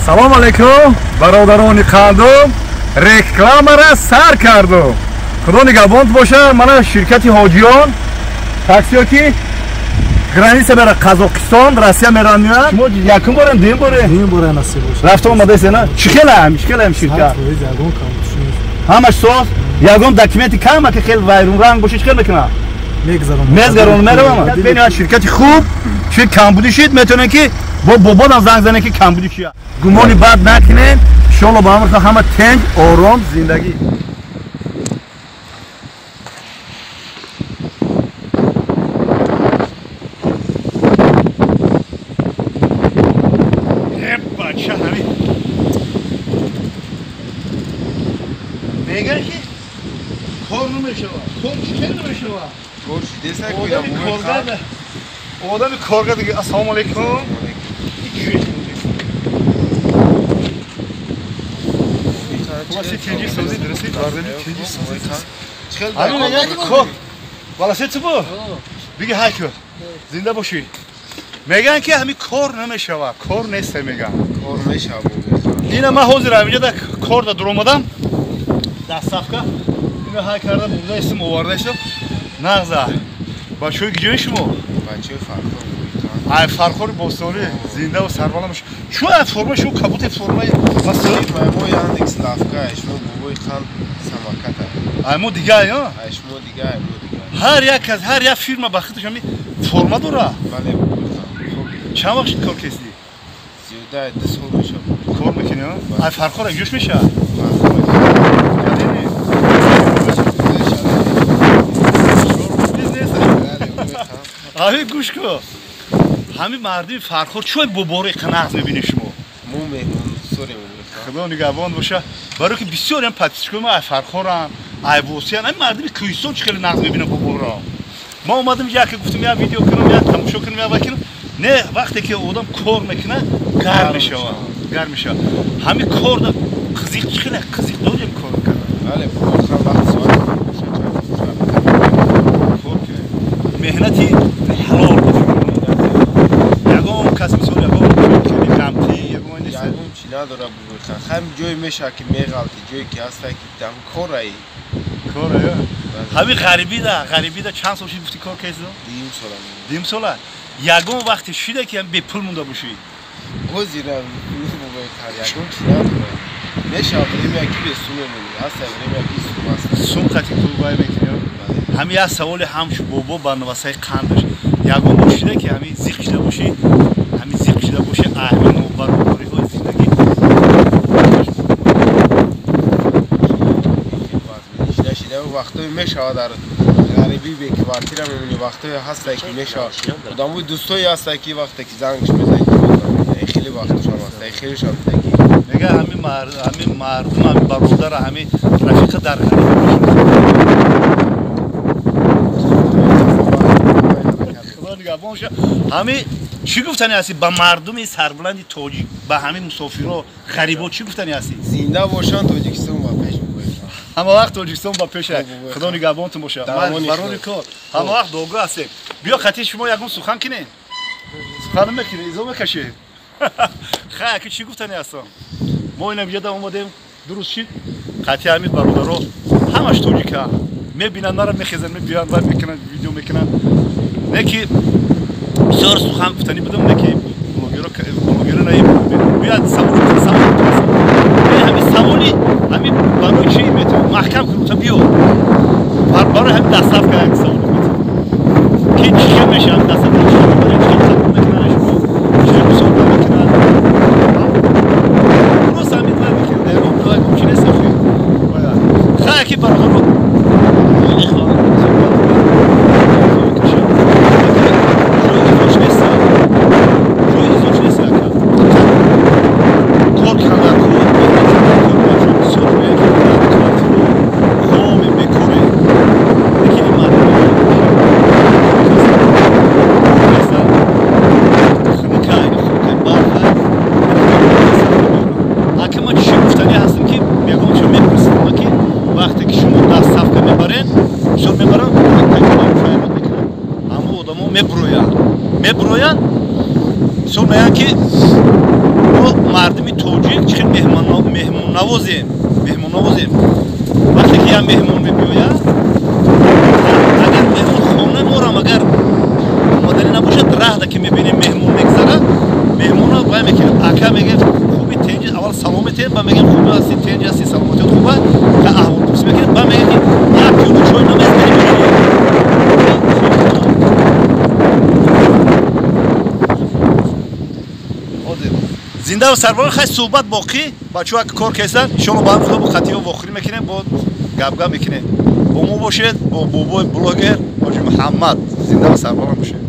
Салом алейкум, бародарони қандум, рекламара сар кардум. Худо нигаҳбонт боша, мана ширкати ҳоҷиён, таксиё ки граница мера Қазоқистон, Россия меран меоянд. Шумо якум борен, дуюм боре? Дуюм боре насиб боша. Рафта омадаисе на? Чӣ хелаам, чӣ хелаам ширкат? Ягон кам нест. Ҳамаш соз? Ягон документи кама ки хел вайрунранг боша, чӣ хел мекунад? Мегзарон. Мезгарон меравам. Бениҳоят ширкати хуб, чӣ камбудӣ шид, метавонем ки бо бободам занг занем ки камбудӣ чия. Гумони бад накунем, иншоалло ба амр ҳама тенҷ, ором зиндагӣ. Бача ҳамин мегӯянд ки кор намешавад. Кор чӣ хел намешавад? Кор шидеса одами коргар дига. Ассалому алайкум. Зинда бошӣ. Мегӯянд ки ҳамин кор намешавад, кор нест мегӯянд. Кор мешавад. Ина ман ҳозир ҳаминҷа кор да дуромадам. Доставка. Ина ҳай карда бурда истим, оварда истим. Нағза. Бачаҳои киҷои шумо? Бачаҳои Фархор. Ай Фархори бостонӣ, зинда ва сарбаланд бош. Чун ай форма шумо кабути формаи масалан мо Яндекс лавка, шумо бобои хан самоката. Ай мо дига, ё? Ай шумо дига, ай мо дига. Ҳар як аз ҳар як фирма ба худаш ҳамин форма дора. Бале, бобои хан. Чанд вақт кор кардӣ? Зиёда 2 сол мешавад. Кор мекунӣ, ё? Ай Фархор ҷӯш мешавад? Ҳамин гӯш кун. Ҳамин мардуми Фархор чой бобори қанағз мебинед шумо? Мо меҳмондӯсторем. Худо нигаҳбон боша. Барои ки бисёрам подписчикои мо ай Фархорам, ай Босиян, ҳамин мардуми Кӯҳистон чӣ хеле нағз мебинад боборро. Мо омадем яке гуфтем як видео кунам, як тамошо кунам, як вай кунам. Не, вақте ки одам кор мекунад, гарм мешавад. Гарм мешавад. Ҳамин кор да қизиқ чӣ хеле қизиқ дорем кор кардан. Бале, бобохан вақт соат бошад, кор кунем. Меҳнати ҳалол бошад. Ягон кас мисол ягон камти ягон нест. Ягон чи надора бобохан. Ҳам ҷой мешавад ки меғалти, ҷое ки ҳаста ки там кораи. Кора, ё? Ҳамин ғарибида чанд сол шид гуфти кор кардӣ? Дуюм сола. Дуюм сола? Ягон вақте шида ки бепул монда бошӣ? Ҳозирам бобохан ягон чи надора. Мешавад время ки бе сум мемонӣ, ҳаста время ки сум ҳаст. Сум қати пул вай мекунӣ, ё? Ҳамин як саволи ҳамчу бобо ба навасаи қандаш. Ягон бор шида ки ҳамин зиқ шида бошӣ, ҳамин зиқ шида бошӣ, ҳамин нобаробариҳои зиндагӣ. Шида вақтҳое мешавад дар ғарибӣ бе квартира мемонӣ, вақтҳое ҳаста ки мешавад. Одамои дӯстое ҳаста ки вақте ки зангш мезанӣ, хеле вақтшам ҳаста, хеле шам ки. Мега ҳамин мардум, ҳамин бародар, ҳамин рафиқа дар ғарибӣ бошад. Ҳамин чӣ гуфтани ҳастӣ ба мардуми сарбаланди тоҷик, ба ҳамин мусофиро, ғарибо чӣ гуфтани ҳастӣ? Зинда бошанд, Тоҷикистон ба пеш бошад. Ҳама вақт Тоҷикистон ба пеш аст. Худо нигаҳбонтон бошад. Барои кор ҳама вақт дуогӯ ҳастем. Биё хати шумо ягон сухан кунем. Сухан мекунем, изо мекашем. Хай, аки чӣ гуфтани ҳастам? Мо инам ҷода омадем, дуруст шид. Хати ҳамин бародаро ҳамаш тоҷика. Мебинанд маро, мехезанд, мебиёнд, вай мекунанд, видео мекунанд. Не ки бисёр сухан гуфтанӣ будам, не ки блогеро наим. Биёд савол, савол. Ҳамин саволи ҳамин барои чӣ метавон маҳкам кунем, та биё. Барои ҳамин доставка як савол метавон. Ки чӣ хел мешавад доставка, чӣ хел барои чӣ хел қабул мекунанд шумо, чӣ хел мусоҳиба мекунанд. Просто ҳамин вай мекунанд, ягон ягон чӣ нест охи. Хай, ки бародаро Мардуми тоҷик чӣ хел меҳмоннавозем, меҳмоннавозем. Вақте ки як меҳмон мебиёяд, агар меҳмон хона морам, агар омаданӣ набошад, раҳда ки мебинем меҳмон мегзарад, меҳмонро вай мекунем, ака мегем, хуби, тенҷ, аввал салом метиҳем, ба мегем, хуб ҳасти, тенҷ ҳасти, саломатият хуб аст, та аҳволпурсӣ мекунем, ба мегем, ки як пиёла чой намезанем. Зинда ва сарбаланд. Хай, суҳбат боқӣ, бачаҳо кор кесанд, иншоалло ба ҳам худо бо қатиҳо вохӯрӣ мекунем, бо гапгап мекунем. Бо мо бошед, бо бобои блогер Ҳоҷи Муҳаммад. Зинда ва сарбаланд бошед.